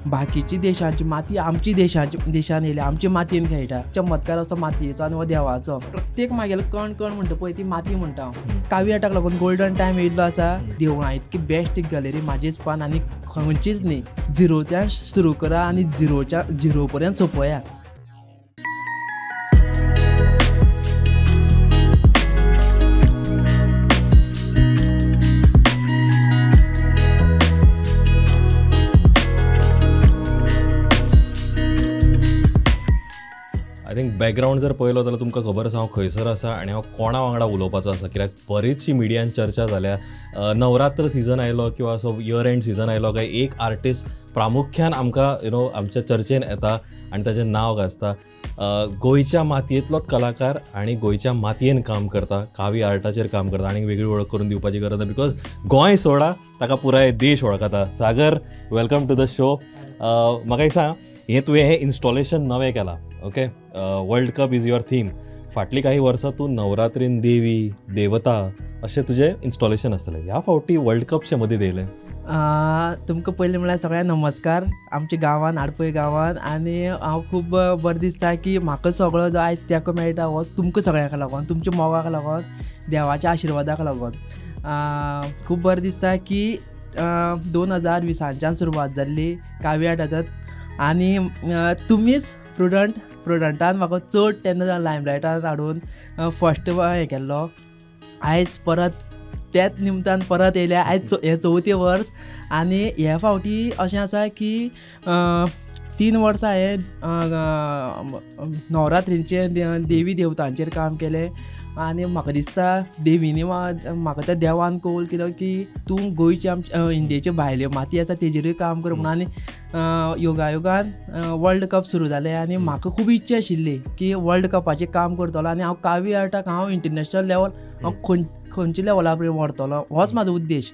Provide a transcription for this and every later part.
बाकीची देशांची माती आमची देशान येयल्या, आमची मातयेन खेळटा. चमत्कार असो मातयेचो आनी हो देवाचो. प्रत्येक मागेलो कण कण म्हणटा पळय ती माती म्हणटा हांव. कावी आर्टाक लागून गोल्डन टायम येयल्लो आसा. देवळां इतकी बेस्ट गॅलरी म्हाजेच पान आनी खंयचीच न्ही. झिरोच्यान सुरू करा आनी झिरो पर्यंत सोंपया. I think background जर पळयलो जाल्यार तुमकां खबर आसा हांव खंयसर आसा आनी हांव कोणा वांगडा उलोवपाचो आसा, कित्याक बरीचशी मिडियान चर्चा जाल्या. नवरात्र सिजन आयलो किंवा असो इयर एंड सिजन आयलो काय एक आर्टिस्ट प्रामुख्यान आमकां you know आमच्या चर्चेन येता आनी ताचें नांव गाजता. गोंयच्या मातयेंतलोच कलाकार आनी गोंयच्या मातयेन काम करता, कावी आर्टाचेर काम करता आनी वेगळी वळख करून दिवपाची गरज ना, because Goa सोडा ताका पुराय देश वळखता. Sagar, welcome to the show. म्हाका एक सांग, हें तुवें हें इन्स्टॉलेशन नवें केलां, okay? World cup is your theme. फाटलीं काही वर्सां तूं नवरात्रीन देवी देवता अशें तुजें इन्स्टॉलेशन आसतलें, ह्या फावटी वर्ल्ड कपशें मदीं येयलें. तुमकां पयलीं म्हळ्यार सगळ्यांक नमस्कार आमच्या गांवान, आडपय गांवान. आनी हांव खूब बरें दिसता की म्हाका सगळो जो आयज तेंको मेळटा हो तुमकां सगळ्यांक लागून, तुमच्या मोगाक लागून, देवाच्या आशिर्वादाक लागून. खूब बरें दिसता की 2020च्यान सुरवात जाल्ली कावी आर्टाचो आनी तुमीच प्रुडंटान म्हाका चड तेन्ना लायमलायटान हाडून फर्स्ट हें केल्लो. आयज परत त्याच निमतान परत येयल्या. आयज हें चवथें वर्स आनी हे फावटी अशें आसा की 3 वर्सां हांवें नवरात्रींचे देवी देवतांचेर काम केलें आनी म्हाका दिसता देवीनी म्हाका त्या देवान कबूल केलो की तूं गोंयची आमच्या इंडियेचे भायल्यो माती आसा तेजेरूय काम कर म्हणून. आनी योगायोगान वर्ल्ड कप सुरू जालें आनी म्हाका खूब इच्छा आशिल्ली की वर्ल्ड कपाचें काम करतलो आनी हांव कावी आर्टाक हांव इंटरनॅशनल लेवल हांव खंयच्या लेवला पर्यंत व्हरतलो होच म्हाजो उद्देश.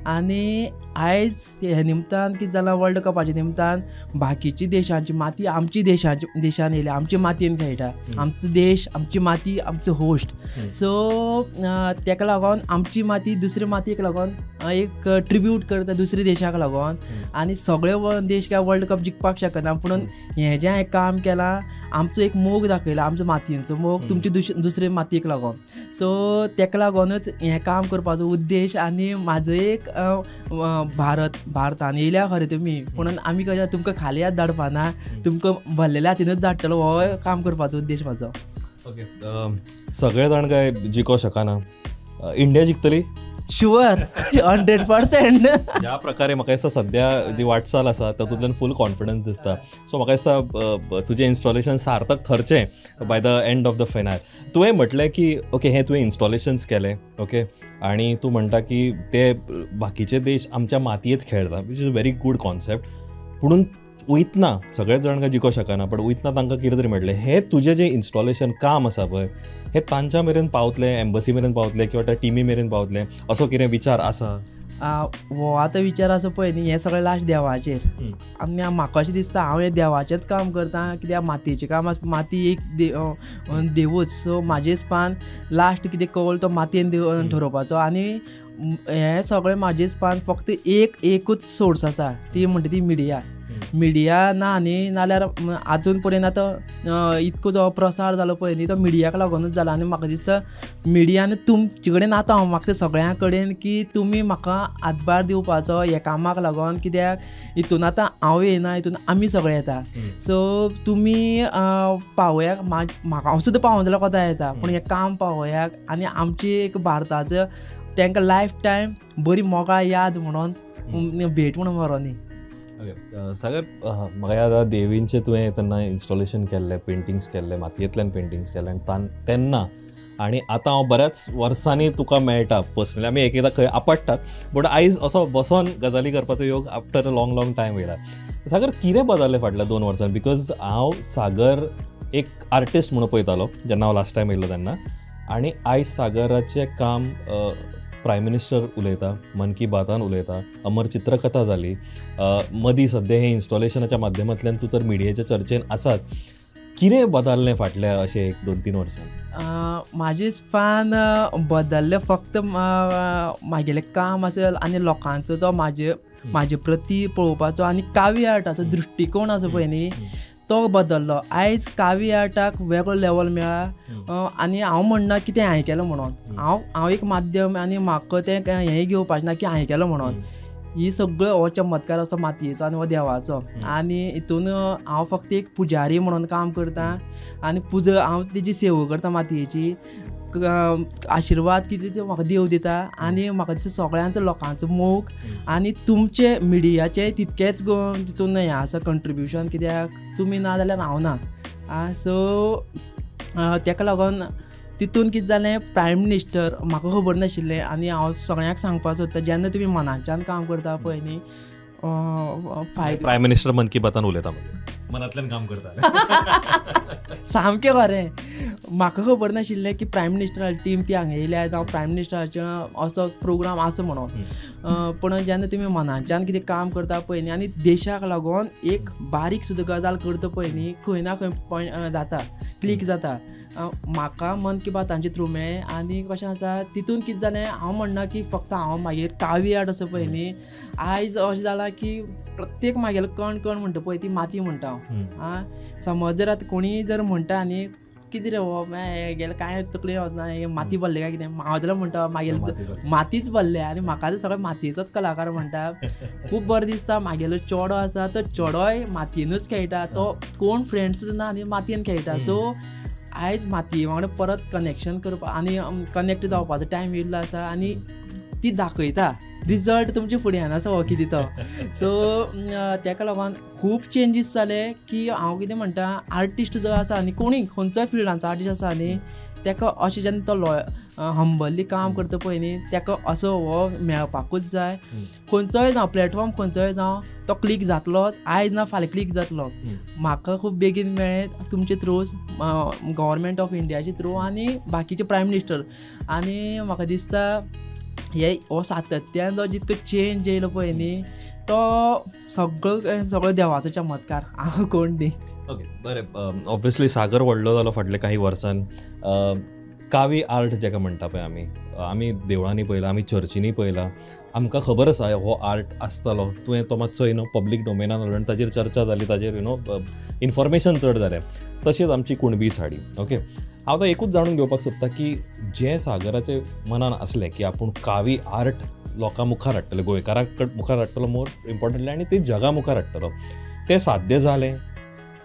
आनी आयज हे निमतान कितें जालां, वर्ल्ड कपाच्या निमतान बाकीची देशांची माती आमची देशान येयल्या, आमची मातयेन खेळटा. आमचो देश, आमची माती, आमचो होस्ट. सो तेका लागून आमची माती दुसरे मातयेक लागून एक ट्रिब्यूट करता दुसऱ्या देशाक लागून. आनी सगळे देश काय वर्ल्ड कप जिखपाक शकना, पुणून हें जें हांवें काम केलां आमचो एक मोग दाखयला, आमचो मातयेचो मोग तुमचे दुसरे मातयेक लागून. सो तेका लागूनच हें काम करपाचो उद्देश. आनी म्हाजो एक भारतान येयल्या खरें तुमी, पूण आमी कशें तुमकां खाली हात धाडपाना, तुमकां भरलेल्या हातीनूच धाडटलो, हो काम करपाचो उद्देश म्हाजो. ओके, सगळे जाण काय जिको शकना, इंडिया जिखतली? शुअर, 100%. ज्या प्रकारे म्हाका दिसता सद्या जी वाटचाल आसा तातूंतल्यान फूल कॉन्फिडन्स दिसता. सो म्हाका दिसता तुजें इन्स्टॉलेशन सार्थक थरचें by the end of the finale. तुवें म्हटलें की ओके, हें तुवें इन्स्टॉलेशन्स केलें, ओके, आनी तूं म्हणटा की ते बाकीचे देश आमच्या मातयेंत खेळटा, which is a very good concept. पुणून वयतना सगळेच जाण काय जिको शकना, बट वयतना तांकां कितें तरी मेळटलें. हें तुजें जें इन्स्टॉलेशन काम आसा पळय, हें तांच्या मेरेन पावतलें, एम्बसी मेरेन पावतलें किंवा त्या टिमी मेरेन पावतलें, असो कितें विचार आसा? हो आतां विचार आसा पळय न्ही, हें सगळें लास्ट देवाचेर. आनी म्हाका अशें दिसता हांव हें देवाचेंच काम करता, कित्याक मातयेचें काम आसा, माती एक देवूच. सो म्हाजेच पान लास्ट कितें कौल तो मातयेन ठरोवपाचो. आनी हें सगळें म्हाजेच पान फक्त एकूच सोर्स आसा, ती म्हणटा ती मिडिया. मिडिया ना न्ही नाल्यार आजून पर्यंत आतां इतको जो प्रसार जालो पळय न्ही तो मिडियाक लागूनच जाला. आनी म्हाका दिसता मिडियान तुमचे कडेन आतां हांव मागता सगळ्यां कडेन की तुमी म्हाका हातभार दिवपाचो ह्या कामाक लागून, कित्याक हितून आतां हांव येयना, हितून आमी सगळे येता. सो तुमी पावयाक, म्हाका हांव सुद्दां पावोन जाल्यार कोता येता, पूण हें काम पावयाक आनी आमची एक भारताचो तांकां लायफ टायम बरी मोगाळ याद म्हणून भेट म्हणून व्हरोनी. ओके सागर, म्हाका याद आसा देवींचें तुवें तेन्ना इन्स्टॉलेशन केल्लें, पेंटिंग्स केल्लें, मातयेंतल्यान पेंटिंग्स केल्लें आनी तेन्ना आनी आतां हांव बऱ्याच वर्सांनी तुका मेळटा पर्सनली, आमी एक एकदां खंय आपडटात, बट आयज असो बसोन गजाली करपाचो योग after a long long time येयला. सागर, कितें बदललें फाटल्या 2 वर्सां? Because हांव सागर एक आर्टिस्ट म्हणून पळयतालो जेन्ना हांव लास्ट टायम येयल्लो तेन्ना, आनी आयज सागराचें काम प्रायम मिनिस्टर उलयता, मन की बातान उलयता, अमर चित्रकथा जाली, मदीं सद्या हें इन्स्टॉलेशनाच्या माध्यमांतल्यान तूं तर मिडियाच्या चर्चेन आसाच. कितें बदललें फाटल्या अशें 1 2 3 वर्सां? म्हाजेच पान बदललें फक्त म्हागेलें काम आसेल आनी लोकांचो जो म्हाजे म्हाजे प्रती पळोवपाचो आनी कावी आर्टाचो दृश्टिकोण आसा पळय न्ही तो बदल्लो. आयज कावी आर्टाक वेगळो लेवल मेळ्ळा आनी हांव म्हणना की तें हांवें केलें म्हणून, हांव एक माध्यम आनी म्हाका तें हें घेवपाचें ना की हांवें केलें म्हणून. ही सगळो हो चमत्कार आसा मातयेचो आनी हो देवाचो आनी हितून हांव फक्त एक पुजारी म्हणून काम करता आनी पुजा हांव तेजी सेवा करता मातयेची. आशिर्वाद कितें ते म्हाका देव दिता आनी म्हाका दिसता सगळ्यांचो लोकांचो मोग आनी तुमचे मिडियाचें तितकेंच तितून हें आसा कंट्रिब्युशन, कित्याक तुमी ना जाल्यार हांव ना. सो तेका लागून तितून कितें जालें, प्रायम मिनिस्टर म्हाका खबर नाशिल्लें आनी हांव सगळ्यांक सांगपाक सोदता जेन्ना तुमी मनाच्यान काम करता पळय न्ही फायदो. प्रायम मिनिस्टर मन की बातान उलयता मनांतल्यान काम करता सामकें खरें. म्हाका खबर नाशिल्लें की प्रायम मिनिस्टराची टीम ती हांगा येयल्या जावं प्रायम मिनिस्टराचे असो प्रोग्राम आसा म्हणून. पूण जेन्ना तुमी मनाच्यान कितें काम करता पळय न्ही आनी देशाक लागून एक बारीक सुद्दां गजाल करता पळय न्ही खंय ना खंय पॉयंट जाता, क्लीक जाता. म्हाका मन की बातांचे थ्रू मेळ्ळें आनी कशें आसा तितून कितें जालें, हांव म्हणना की फक्त हांव मागीर कावी आर्ट आसा पळय न्ही आयज अशें जालां की प्रत्येक मागेलो कण कण म्हणटा पळय ती माती म्हणटा हांव. आं समज जर आतां कोणीय जर म्हणटा न्ही कितें रे हो गेले कांय तकले वचना माती भरले काय कितें, हांव जाल्यार म्हणटा मागेले मातीच भरले आनी म्हाका सगळे मातयेचोच कलाकार म्हणटा. खूब बरें दिसता. मागेलो चेडो आसा तो चेडोय मातयेनूच खेळटा, तो कोण फ्रेंड सुद्दां ना आनी मातयेन खेळटा. सो आयज मातये वांगडा परत कनेक्शन करपा आनी कनेक्ट जावपाचो टायम येयल्लो आसा आनी ती दाखयता रिजल्ट तुमचे फुड्यान आसा हो कितें तो. सो तेका लागून खूब चेंजीस जाले की हांव कितें म्हणटा आर्टिस्ट जो आसा न्ही कोणूय खंयचोय फिल्डांचो आर्टिस्ट आसा न्ही तेका अशें जेन्ना तो हंबली काम करता पळय न्ही तेका असो हो मेळपाकूच जाय. खंयचोय जावं प्लेटफॉर्म खंयचोय जावं तो क्लीक जातलोच, आयज ना फाल्यां क्लीक जातलो. म्हाका खूब बेगीन मेळ्ळें तुमचे थ्रू, गव्हर्मेंट ऑफ इंडियाचे थ्रू आनी बाकीचे प्रायम मिनिस्टर. आनी म्हाका दिसता हे हो सातत्यान जो जितको चेंज येयलो पळय न्ही तो सगळो सगळो देवाचो चमत्कार, हांव कोण न्ही. ओके बरें. ऑब्वियसली सागर व्हडलो जालो फाटल्या काही वर्सान. कावी आर्ट जेका म्हणटा पळय आमी, आमी देवळांनी पळयला, आमी चर्चींनी पळयला, आमकां खबर आसा हो आर्ट आसतलो. तुवें तो मातसो you know public डोमेनान हाडलो आनी ताजेर चर्चा जाली, ताजेर you know information चड जालें. तशेंच आमची कुणबी साडी. ओके, हांव आतां एकूच जाणून घेवपाक सोदता की जें सागराचे मनान आसलें की आपूण कावी आर्ट लोकां मुखार हाडटले, गोंयकारां मुखार हाडटलो मोर इम्पॉर्टंटली, आनी ते जगा मुखार हाडटलो, तें साध्य जालें?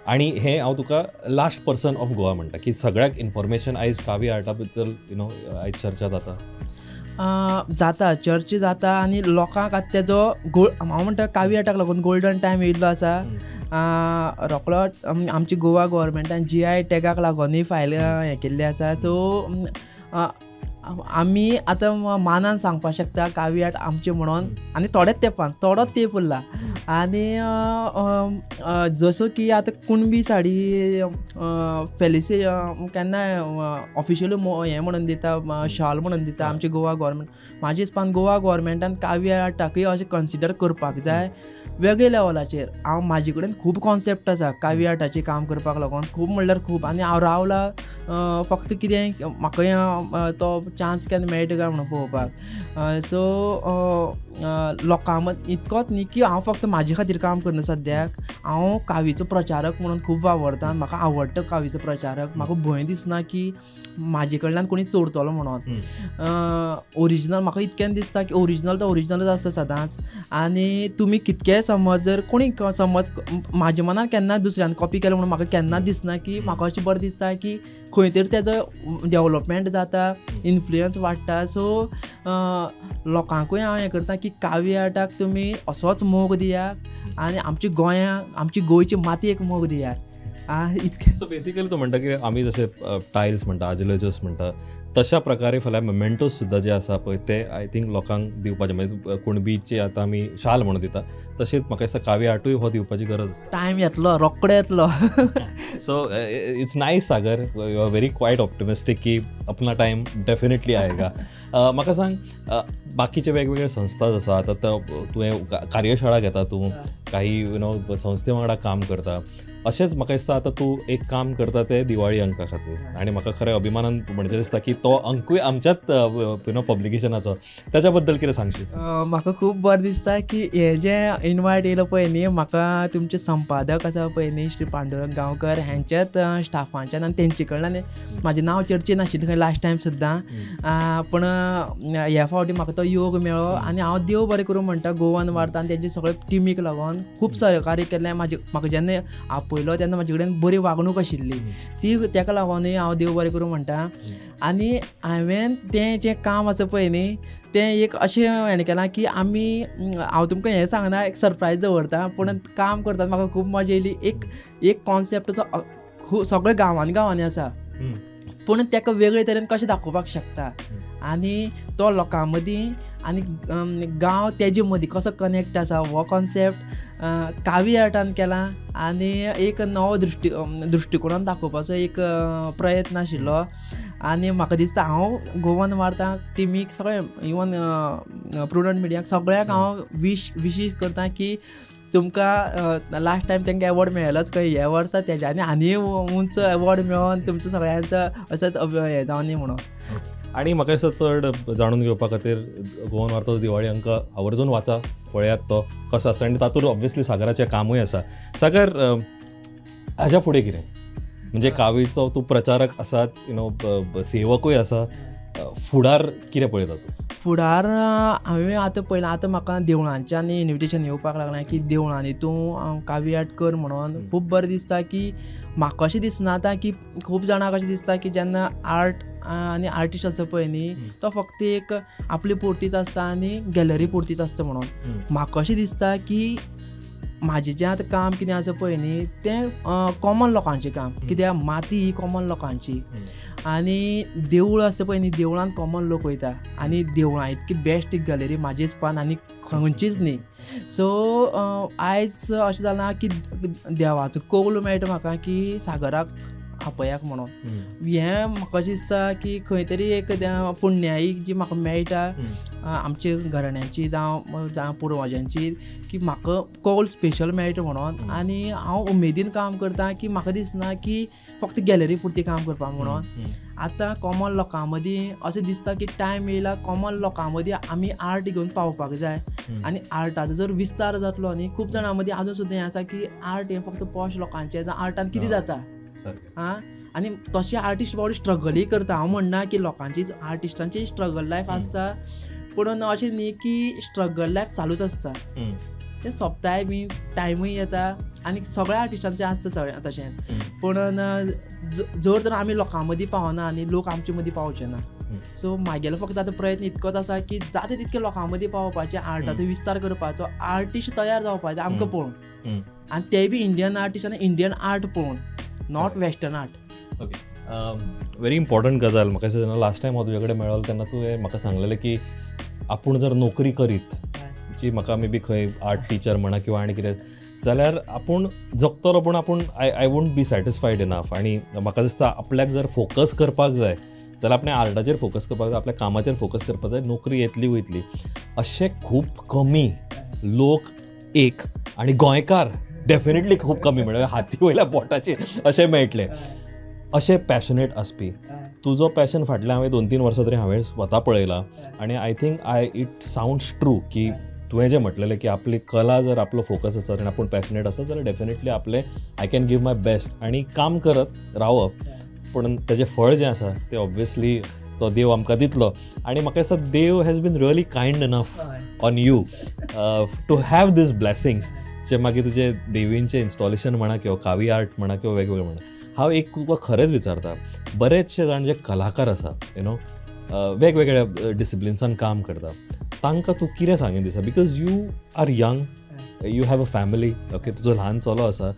आनी हें हांव तुका लास्ट पर्सन ऑफ गोवा म्हणटा की सगळ्याक इन्फॉर्मेशन आयज कावी आर्टा बद्दल you know आयज चर्चा जाता जाता, चर्चा जाता आनी लोकांक आतां तेजो हांव म्हणटा कावी आर्टाक लागून गोल्डन टायम येयल्लो आसा. रोकडो आमची गोवा गव्हर्मेंटान GI टॅगाक लागूनय फायल हें केल्लें आसा. सो आमी आतां मानान सांगपाक शकता कावी आर्ट आमचें म्हणून आनी थोड्याच तेंपान थोडोच तेंप उरला. आनी जसो की आतां कुणबी साडी फेलिसी केन्नाय ऑफिशियली हें म्हणून दिता, शॉल म्हणून दिता आमची गोवा गव्हर्मेंट. म्हाज्या हिसपान गोवा गव्हर्मेंटान कावी आर्टाकय अशें कन्सिडर करपाक जाय वेगळे लेवलाचेर. हांव म्हाजे कडेन खूब कॉन्सेप्ट आसा कावी आर्टाचेर काम करपाक लागून, खूब म्हणल्यार खूब. आनी हांव रावला फक्त कितें म्हाका तो चान्स केन्ना मेळटा काय म्हणून पळोवपाक. सो लोकां मदीं इतकोच न्ही की हांव फक्त म्हाजे खातीर काम करना, सद्याक हांव कावीचो प्रचारक म्हणून खूब वावरता. म्हाका आवडटा कावीचो प्रचारक, म्हाका भंय दिसना की म्हाजे कडल्यान कोणी चोरतलो म्हणून. ओरिजिनल म्हाका इतक्यान दिसता की ओरिजिनल तो ओरिजिनलच आसता सदांच. आनी तुमी कितकेय समज जर कोणी समज म्हाज्या मनान केन्ना दुसऱ्यान कॉपी केलें म्हणून म्हाका केन्ना दिसना की म्हाका अशें बरें दिसता की खंय तरी तेजो डेवलपमेंट जाता, इन्फ्लुयन्स वाडटा. सो लोकांकूय हांव हें करता की कावी आर्टाक तुमी असोच मोग दिया आनी आमच्या गोंयांक, आमची गोंयची मातयेक मोग दिया. इतकें. सो बेसिकली तूं म्हणटा की आमी जशे टायल्स म्हणटा, आजिलोजस म्हणटा, तशा प्रकारे फाल्यां मेमेंटोज सुद्दां जे आसा पळय ते I think लोकांक दिवपाचे. म्हणजे कुणबीचे आतां आमी शाल म्हणून दिता, तशेंच म्हाका दिसता कावी आर्टूय हो दिवपाची गरज आसा. टायम येतलो, रोकडो येतलो. So it's nice Sagar, you are very quite optimistic की अपना टायम डेफिनेटली आएगा. म्हाका सांग, बाकीचे वेगवेगळे संस्था आसा, आतां तुवें कार्यशाळा घेता, तूं काही you know संस्थे वांगडा काम करता, अशेंच म्हाका दिसता आतां तूं एक काम करता तें दिवाळी अंका खातीर, आनी म्हाका खरें अभिमानान म्हणचें दिसता की तो अंकूय आमच्याच you know पब्लिकेशनाचो, ताच्या बद्दल कितें सांगशीत? म्हाका खूब बरें दिसता की हें जें इनवायट येयलो पळय न्ही, म्हाका तुमचे संपादक आसा पळय न्ही श्री पांडुरंग गांवकर हेंच्याच स्टाफांच्यान आनी तेंचे कडल्यान म्हाजें नांव चर्चेन आशिल्लें खंय लास्ट टायम सुद्दां, पूण ह्या फावटी म्हाका तो योग मेळ्ळो आनी हांव देव बरें करूं म्हणटा गोवन वार्ता आनी तेंचे सगळे टिमीक लागून खूब सहकार्य केल्लें. म्हाजे म्हाका जेन्ना आपयलो तेन्ना म्हाजे कडेन बरी वागणूक आशिल्ली ती, तेका लागूनय हांव देव बरें करूं म्हणटा. आनी हांवें तें जें काम आसा पळय न्ही तें एक अशें हेणें केलां की आमी, हांव तुमकां हें सांगना, एक सरप्रायज दवरता, पूण काम करतना म्हाका खूब मजा येयली. एक एक कॉन्सेप्ट असो सगळे गांवांनी गांवांनी आसा, पूण तेका वेगळे तरेन कशें दाखोवपाक शकता आनी तो लोकां मदीं आनी गांव तेजे मदीं कसो कनेक्ट आसा हो कॉन्सेप्ट कावी आर्टान केला आनी एक नवो दृश्टिकोणान दाखोवपाचो एक प्रयत्न आशिल्लो. आनी म्हाका दिसता हांव गोवन वार्ता टिमीक सगळें इवन प्रुडंट मिडियाक सगळ्यांक हांव विशीस करता की तुमकां लास्ट टायम तांकां एवॉर्ड मेळ्ळोच खंय, ह्या वर्सा तेज्यानी आनी उंच एवॉर्ड मेळोन तुमचो सगळ्यांचो असोच हें जावनी म्हणून. आनी म्हाका दिसता चड जाणून घेवपा खातीर गोवन वार्ता दिवाळी अंक आवर्जून वाचा, पळयात तो कसो आसा, आनी तातूंत ऑब्वियसली सागराचें कामूय आसा. सागर, हाज्या फुडें कितें, म्हणजे कावीचो तूं प्रचारक आसाच, you know सेवकूय आसा, फुडार कितें पळयता तूं? फुडार हांवें आतां पळयलां, आतां म्हाका देवळांच्यान इन्विटेशन येवपाक लागलां की देवळांनी तूं कावी आर्ट कर म्हणून. खूब बरें दिसता की म्हाका अशें दिसना आतां की खूब जाणांक अशें दिसता की जेन्ना आर्ट आनी आर्टिस्ट आसा पळय न्ही तो फक्त एक आपली पुर्तीच आसता आनी गॅलरी पुर्तीच आसता म्हणून. म्हाका अशें दिसता की म्हाजें जें आतां काम कितें आसा पळय न्ही तें कॉमन लोकांचें काम, कित्याक माती ही कॉमन लोकांची आनी देवूळ आसता पळय न्ही देवळान कॉमन लोक वयता आनी देवळां इतकी बेस्ट गॅलरी म्हाजे हिसपान आनी खंयचीच न्ही. सो आयज अशें जालां की देवाचो कौल मेळटा म्हाका की सागराक आपयाक म्हणून, हें म्हाका अशें दिसता की खंय तरी एक पुण्याई जी म्हाका मेळटा आमच्या घराण्यांची जावं जावं पुर्वजांची की म्हाका कौल स्पेशल मेळटा म्हणून, आनी हांव उमेदीन काम करता की म्हाका दिसना की फक्त गॅलरी पुरती काम करपाक म्हणून. आतां कॉमन लोकां मदीं अशें दिसता की टायम येयला कॉमन लोकां मदीं आमी आर्ट घेवन पावपाक जाय आनी आर्टाचो जर विस्तार जातलो न्ही, खूब जाणां मदीं आजून सुद्दां हें आसा की आर्ट हें फक्त पॉश लोकांचें, जावं आर्टान कितें जाता आं, आनी तशें आर्टिस्ट बाबडे स्ट्रगलूय करता. हांव म्हणना की लोकांची आर्टिस्टांची स्ट्रगल लायफ आसता, पूण अशें न्ही की स्ट्रगल लायफ चालूच आसता, तें सोंपताय बी टायमूय येता आनी सगळ्या आर्टिस्टांचें आसता सगळें तशें. पूण जर तर आमी लोकां मदीं पावना आनी लोक आमचे मदीं पावचे ना, सो म्हागेलो फक्त आतां प्रयत्न इतकोच आसा की जाता तितके लोकां मदीं पावपाचें, आर्टाचो विस्तार करपाचो, आर्टिस्ट तयार जावपाचें आमकां पळोवन, आनी ते बी इंडियन आर्टिस्ट आनी इंडियन आर्ट पळोवन, not western art. Okay, very important गजाल. म्हाका दिसता जेन्ना लास्ट टायम हांव तुजे कडेन मेळ्ळो तेन्ना तुवें म्हाका सांगलेलें की आपूण जर नोकरी करीत जी म्हाका मे बी खंय आर्ट टिचर म्हणा किंवा आनी कितें जाल्यार आपूण जगतलो, पूण आपूण I won't be satisfied enough. आनी म्हाका दिसता आपल्याक जर फोकस करपाक जाय जाल्यार आपल्या आर्टाचेर फोकस करपाक जाय, आपल्या कामाचेर फोकस करपाक जाय, नोकरी येतली वयतली. अशें खूब कमी लोक एक आनी गोंयकार डेफिनेटली खूब कमी, म्हळ्यार हाती वयल्या बोटाचेर अशें मेळटलें अशें पॅशनेट आसपी. तुजो पॅशन फाटल्या हांवें 2-3 वर्सां तरी हांवें स्वता पळयला आनी I think it sounds true की तुवें जें म्हटलेलें की आपली कला जर आपलो फोकस आसा आनी आपूण पॅशनेट आसा जाल्यार डेफिनेटली आपलें I can give my best आनी काम करत रावप, पूण तेजें फळ जें आसा तें ऑब्वियसली तो देव आमकां दितलो. आनी म्हाका दिसता देव has been really kind enough on you to have these blessings, जे मागीर तुजे देवींचें इन्स्टॉलेशन म्हणा किंवा कावी आर्ट म्हणा किंवा वेगवेगळें म्हणा. हांव एक तुका खरेंच विचारता, बरेचशे जाण जे कलाकार आसा you know वेगवेगळ्या डिसिप्लिन्सान काम करता, तांकां तूं कितें सांगीन दिसा? Because you are young, you have a family, okay, तुजो ल्हान चलो आसा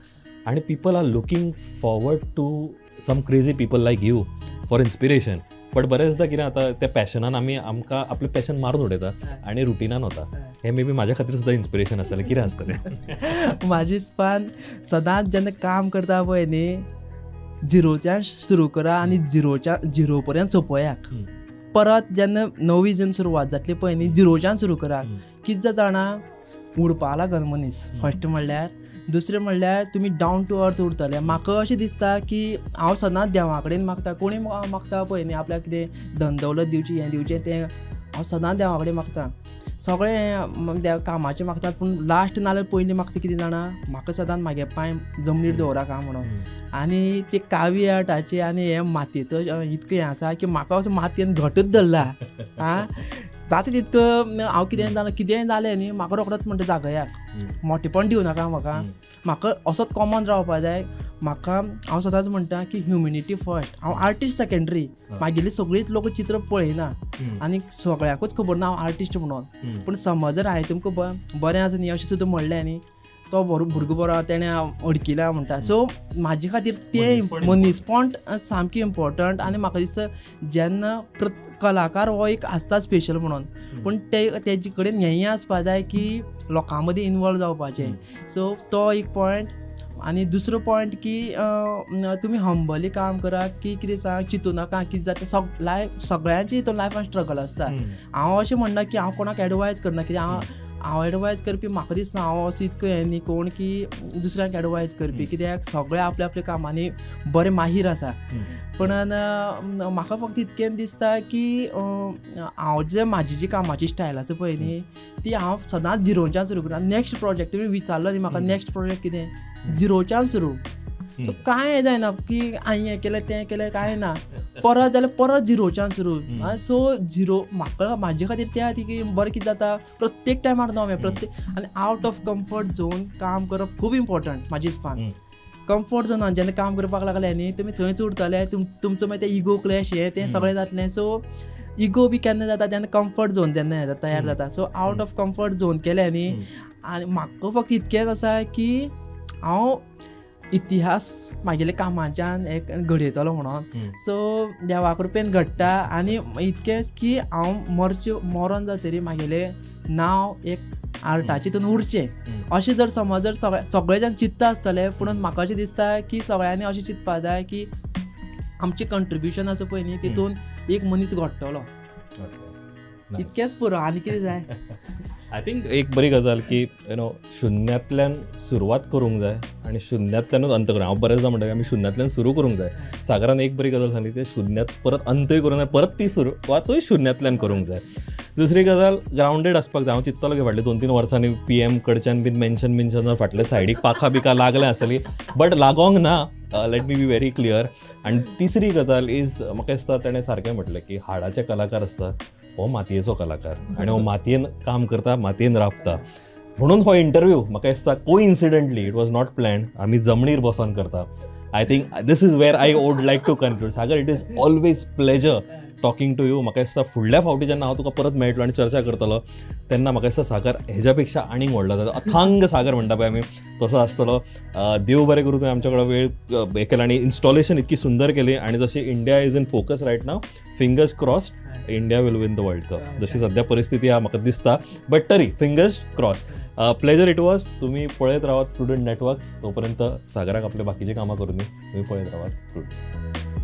आनी people are looking forward to some crazy people like you for inspiration. But बरेचदा कितें जाता त्या पॅशनान आमी आमकां आपलें पॅशन मारून उडयता आनी रुटिनान वता. हें मे बी म्हाज्या खातीर सुद्दां इन्स्पिरेशन आसतलें. कितें आसतलें? म्हाजी हिसपान सदांच जेन्ना काम करता पळय न्ही झिरोच्यान सुरू करा आनी झिरो पर्यंत सोंपयात. परत जेन्ना नवी जेन्ना सुरवात जातली पळय न्ही झिरोच्यान सुरू करा. कितें जाता जाणा, उडपा लागन मनीस फर्स्ट म्हणल्यार. दुसरें म्हणल्यार तुमी डावन टू अर्थ उरतले. म्हाका अशें दिसता की हांव सदांच देवा कडेन मागता, कोणी मागता पळय न्ही आपल्याक कितें धन दौलत दिवची, हें दिवचें तें, हांव सदांच देवा कडेन मागता. सगळें कामाचें मागतात पूण लास्ट नाल्यार पयलीं मागता कितें जाणा, म्हाका सदांच म्हागे पांय जमनीर दवराका म्हणून. आनी ते कावी आर्टाचे आनी हे मातयेचो इतको हें आसा की म्हाका असो मातयेन घटच धरला. आं जाता तितको हांव कितें जालें कितेंय जालें न्ही म्हाका रोखडोच म्हणटा जागयाक, मोटेपण दिवं नाका म्हाका, म्हाका असोच कॉमन रावपा जाय. म्हाका हांव सदांच म्हणटा की ह्युमिनिटी फर्स्ट, हांव आर्टिस्ट सेकेंडरी. म्हागेली सगळींच लोक चित्र पळयना आनी सगळ्यांकूच खबर ना हांव आर्टिस्ट म्हणून. पूण समज जर हांवें तुमकां बरें आसा न्ही अशें सुद्दां म्हणलें न्ही, तो बरो भुरगो बरो तेणें अडकिला म्हणटा. सो म्हाजे खातीर तें मनीसपण सामकें इम्पॉर्टंट. आनी म्हाका दिसता जेन्ना कलाकार हो एक आसता स्पेशल म्हणून, पूण ते तेजे कडेन हेंय आसपा जाय की लोकां मदीं इनवॉल्व जावपाचें. सो तो एक पॉयंट. आनी दुसरो पॉयंट की तुमी हंबली काम करा की कितें सांग चिंतू नाका कितें जाता. लायफ सगळ्यांची हितून लायफान स्ट्रगल आसता. हांव अशें म्हणना की हांव कोणाक एडवायज करना, कित्याक हांव एडवायज करपी म्हाका दिसना हांव असो इतको हें न्ही कोण की दुसऱ्यांक एडवायज करपी, कित्याक सगळे आपल्या आपल्या कामांनी बरे माहीर आसा. पूण म्हाका फक्त इतकें दिसता की हांव जे म्हाजी जी कामाची स्टायल आसा पळय न्ही ती हांव सदांच झिरोच्यान सुरू करता. नेक्स्ट प्रोजेक्ट तुमी विचारलो न्ही म्हाका नेक्स्ट प्रोजेक्ट कितें, झिरोच्यान सुरू. सो कांय जायना की हांवें हें केलें तें केलें, कांय ना, परत जाल्यार परत झिरोच्यान सुरू. सो झिरो म्हाका म्हाजे खातीर तें आसा की बरें कितें जाता प्रत्येक टायमार नवें प्रत्येक. आनी आवट ऑफ कम्फर्ट झोन काम करप खूब इम्पॉर्टंट म्हाजे हिसपान. कम्फर्ट झोनान जेन्ना काम करपाक लागले न्ही तुमी थंयच उरतले, तुमचो मागीर ते इगो क्लॅश हें तें सगळें जातलें. सो इगो बी केन्ना जाता तेन्ना कम्फर्ट झोन जेन्ना तयार जाता. So out of comfort zone केलें न्ही. आनी म्हाका फक्त इतकेंच आसा की हांव इतिहास म्हागेल्या कामाच्यान एक घडयतलो म्हणून. सो देवा कृपेन घडटा. आनी इतकेंच की हांव मरचे मरोन जातरी म्हागेलें नांव एक आर्टाचें तितून उरचें अशें जर समज जर सगळे जाण चिंतता आसतले. पूण म्हाका अशें दिसता की सगळ्यांनी अशें चिंतपा जाय की आमचें कंट्रिब्युशन आसा पळय न्ही तितून एक मनीस घडटलो. इतकेंच पुरो, आनी कितें जाय. I think एक बरी गजाल की you know शुन्यांतल्यान सुरवात करूंक जाय आनी शुन्यांतल्यानूच अंत करूंक. हांव बरेंचदा म्हणटा आमी शुन्यांतल्यान सुरू करूंक जाय. सागरान एक बरी गजाल सांगली, ते शुन्यांत परत अंतूय करूंक जाय, परत ती सुरवातूय शुन्यांतल्यान करूंक जाय. दुसरी गजाल ग्रावंडेड आसपाक जाय. हांव चिंततालो की फाटले 2-3 वर्सांनी पी एम कडच्यान बीन मेन्शन बिन्शन फाटले सायडीक पाखां बिकां लागलें आसतली, बट लागोंक ना. Let me be very clear. आनी तिसरी गजाल is म्हाका दिसता तेणें सारकें म्हटलें की हाडाचे कलाकार आसता, हो मातयेचो कलाकार आनी हो मातयेन काम करता, मातयेन राबता. म्हणून हो इंटरव्यू म्हाका दिसता coincidentally it was not planned, आमी जमनीर बसोन करता. I think this is where I would like to conclude. Sagar, it is always pleasure talking to you. म्हाका दिसता फुडल्या फावटी जेन्ना हांव तुका परत मेळटलो आनी चर्चा करतलो तेन्ना म्हाका दिसता सागर हेज्या पेक्षा आनीक व्हडलो जाता. अथांग सागर म्हणटा पळय आमी तसो आसतलो. देव बरें करूं तुवें आमच्या कडेन वेळ हें केलो आनी इन्स्टॉलेशन इतकी सुंदर केली. आनी जशी India is in focus right now, fingers crossed India will win the world cup. जशी सध्या परिस्थिती आहा म्हाका दिसता, बट तरी fingers cross. Pleasure it was. तुमी पळयत रावात प्रुडंट नेटवर्क. तोपर्यंत सागराक आपले बाकीचे कामां करूं दी, तुमी पळयत रावात प्रुडंट.